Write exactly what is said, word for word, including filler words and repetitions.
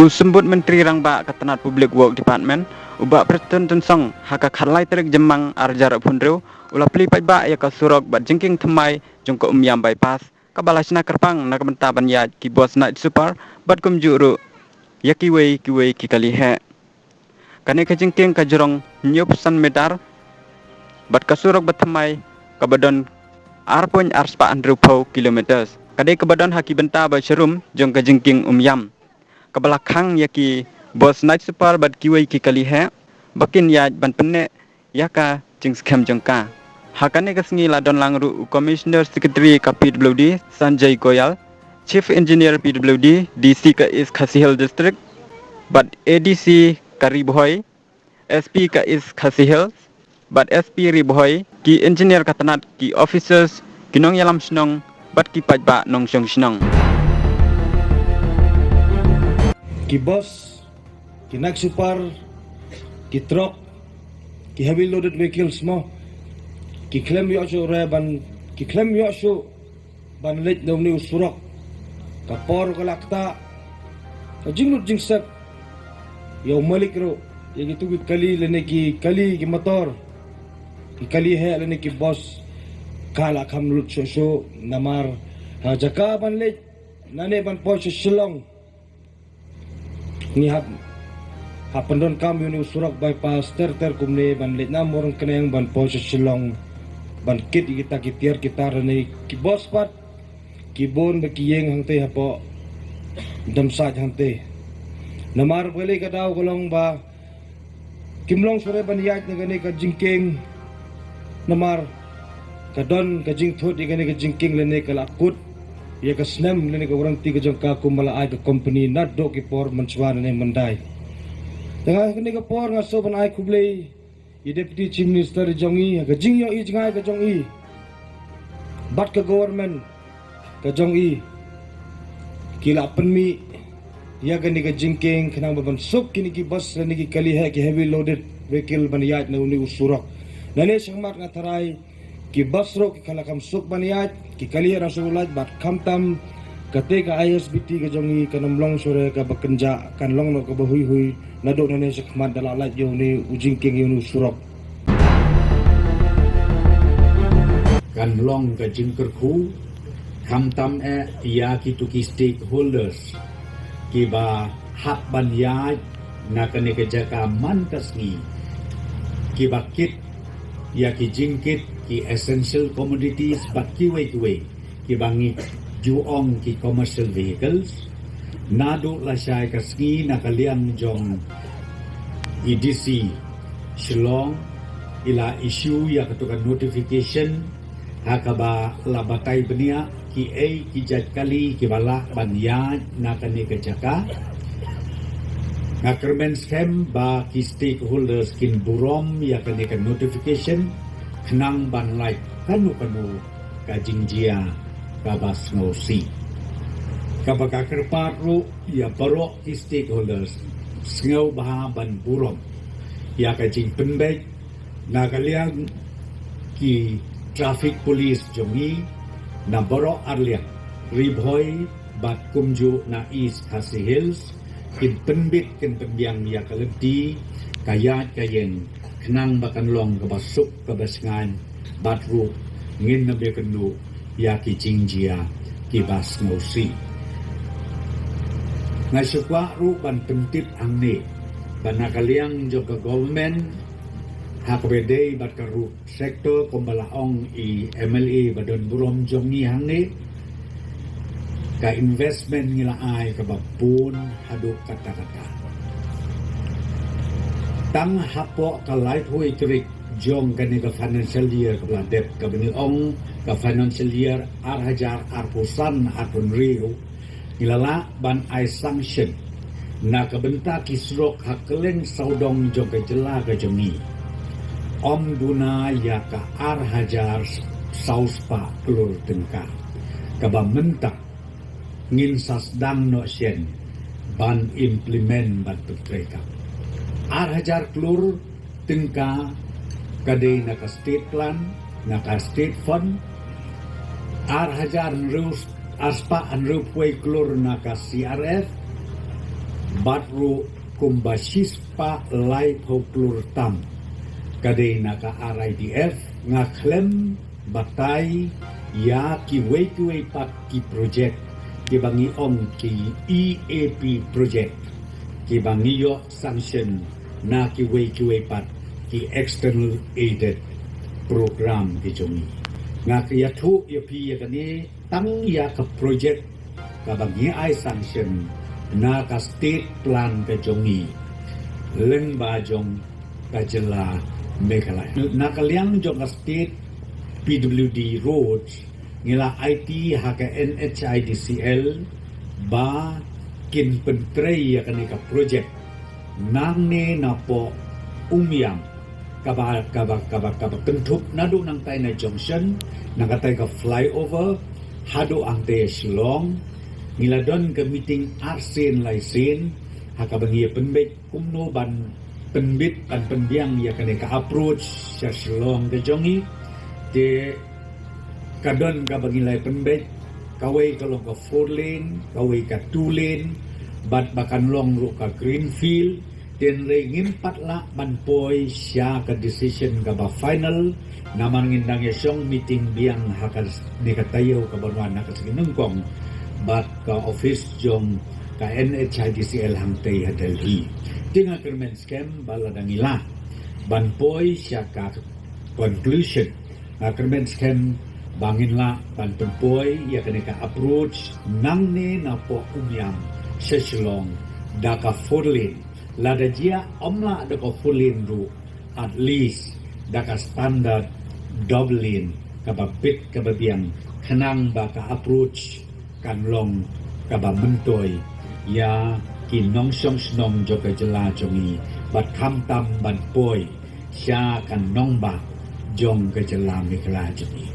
U Symbud Myntri Rangbah ka tnat Public Work Department, u Bah Prestone Tynsong, ha ka khatlai tarik Jymmang arhajar arphew hynriew, u la plie paidbah ïa ka surok bad jingkieng thymmai jong ka Umiam Bypass, kaba la shna kyrpang na ka bynta ban ïaid ki bos night super bad kumjuh ruh ïa kiwei kiwei ki kali heh. Kane ka jingkieng ka jrong hynñiewphew san meter bad ka surok ba thymmai kaba don ar point ar spah hynriewphew kilometers. Ka dei kaba don ha ki bynta ba sharum jong ka jingkieng Umiam, kaba la khang ïa ki bos night super bad kiwei ki kali heh ba kin ïaid ban pynneh ïa ka jingskhem jong ka. Ha kane ka sngi la don lang ruh u Commissioner Secretary ka P W D, Sanjay Goyal, Chief Engineer P W D, D C ka East Khasi Hills District bad A D C ka Ri Bhoi, S P ka East Khasi Hills bad S P Ri Bhoi, ki engineer ka tnat, ki officers, ki nongïalam shnong bad ki paidbah nongshong shnong. Ki bos, ki night super, ki truck, ki heavy loaded vehicles mo, ki khlem ïoh shuh re ban, ki khlem ïoh shuh ban leit na une u surok. Ka por ka la ktah, ka jinglut jingsep ïa u malik ruh, ïa kitu ki kali lane ki kali ki motor, ki kali heh lane ki bos, ka la kham lut shuh shuh namar ha jaka ban leit nane ban poi sha Shillong. Ngi hap, hap pyndonkam ïa une u surok bypass ter ter kumne ban leit na Mawryngkneng ban poi sha Shillong, ban kit ïa kita ki tiar ki tar ne ki bos pat, ki bun ba ki ïeng hangtei hapoh Dam Sait hangtei. Namar ba lei ka daw ka long ba kim long shuh re ban ïaid na kane ka jingkieng. Namar ka don ka jingthut ïa kane ka jingkieng lane ka la kut ïa ka snem lane ka warranty ka jong ka kumba la ai ka company naduh ki por mynshuwa ne myndai. Te nga kane ka por nga sngewbha ban ai khublei ïa Deputy Chief Minister jong i, ka jingïohi jngai ka jong i bad ka government ka jong i, ki la pynmih ïa kane ka jingkieng khnang ba ban suk kine ki bus lane ki kali heh, ki heavy loaded vehicle ban ïaid na une u surok. Nane shakhmat nga tharai ki bus ruh ki la kham suk ban ïaid, ki kali heh ruh suk lait bad khamtam kata ka I S B T ka jong i kan ym long shuh re kaba kynjah, kan long noh kaba huihui naduh nane shakhmat da la lait ïa une u jingkieng ïa une u surok. Kan long ka jingkyrkhu khamtam eh ïa kitu ki stakeholders kiba hap ban ïaid na kane ka jaka man ka sngi, kiba kit ïa ki jingkit, ki essential commodities bad kiwei kiwei kiba ngi ju ong ki commercial vehicles. Naduh lashai ka sngi na ka liang jong i D C Shillong i la issue ïa katu ka notification ha kaba la batai bniah kiei ki jait kali kiba lah ban ïaid na kane ka jaka. Nga kyrmen skhem ba ki stakeholders kin burom ïa kane ka notification khnang ban lait kano kano ka jingjia kaba sngewsih. Kaba ka kyrpad ruh ïa baroh ki stakeholders sngewbha ban burom ïa ka jingpynbeit na ka liang ki traffic police jong i na baroh arliang, Ri Bhoi bad kumjuh na East Khasi Hills, kin pynbit kin pynbiang ïa ka lynti ka ïaid ka ïeng khnang ba kan long kaba suk kaba shngaiñ bad ruh ngin ym ïakynduh ïa ki jingjia kiba sngewsih. Nga sngewkwah ruh ban pyntip hangne ba na ka liang jong ka government ha kaba ïadei bad ka road sector kumba la ong i M L A ba don burom jong ngi hangne, ka investment ngi la ai kaba bun haduh katta katta. Tang hapoh ka laiphew tarik jong kane ka financial year kaba la dep, kaba ngi ong ka financial year ar hajar arphew san arphew hynriew, ngi la lah ban ai sanction na ka bynta ki surok ha kylleng sawdong jong ka jylla ka jong ngi ym duna ïa ka ar hajar saw spah klur tyngka, kaba mynta ngin sa sdang noh shen ban implement ban pyntreikam. Ar hajar klur tyngka ka dei na ka state plan, na ka state fund, ar hajar hynriew, ar spah hynriewphew klur na ka C R F, Bad ruh kumba shispah laiphew klur tam ka dei na ka R I D F, nga khlem batai ïa kiwei kiwei pat ki project kiba ngi ong ki E A P project kiba ngi ïoh sanction na kiwei kiwei pat ki external aided program ki jong ngi. Nga ïathuh ïa phi ïa kane tang ïa ka project kaba ngi ai sanction na ka state plan ka jong ngi lyngba jong ka jylla Meghalaya. Na ka liang jong ka state P W D road ngi la aiti ha ka N H I D C L ba kin pyntrei ïa kane ka project nangne napoh Umiam kaba kaba kaba kaba kynthup naduh nangtai na junction, nangtai ka flyover haduh hangtai Shillong. Ngi la don ka meeting arsien laisien ha kaba ngi ïa pynbeit kumno ban pynbit ban pynbiang ïa kane ka approach sha Shillong ka jong ngi. Te ka don kaba ngi la ïa pynbeit, kawei ka long ka four lane, kawei ka two lane, bad ba kan long ruh ka greenfield. Te hynrei ngim pat lah ban poi sha ka decision kaba final namar ngin dang ïa shong meeting biang ha kane ka taïew kaba wan ha ka sngi nyngkong bad ka office jong ka N H I D C L hangtai ha Delhi. Te nga kyrmen skhem ba lada ngi lah ban poi sha ka conclusion, nga kyrmen skhem ba ngin lah ban pynpoi ïa kane ka approach nangne napoh Umiam sha Shillong da ka four lane. Lada jia ym lah da ka four lane ruh, at least da ka standard double lane kaba bit kaba biang, khnang ba ka approach kan long kaba myntoi ïa ki nongshong shnong jong ka jylla jong ngi bad khamtam ban poi sha ka nongbah jong ka jylla Meghalaya jong ngi.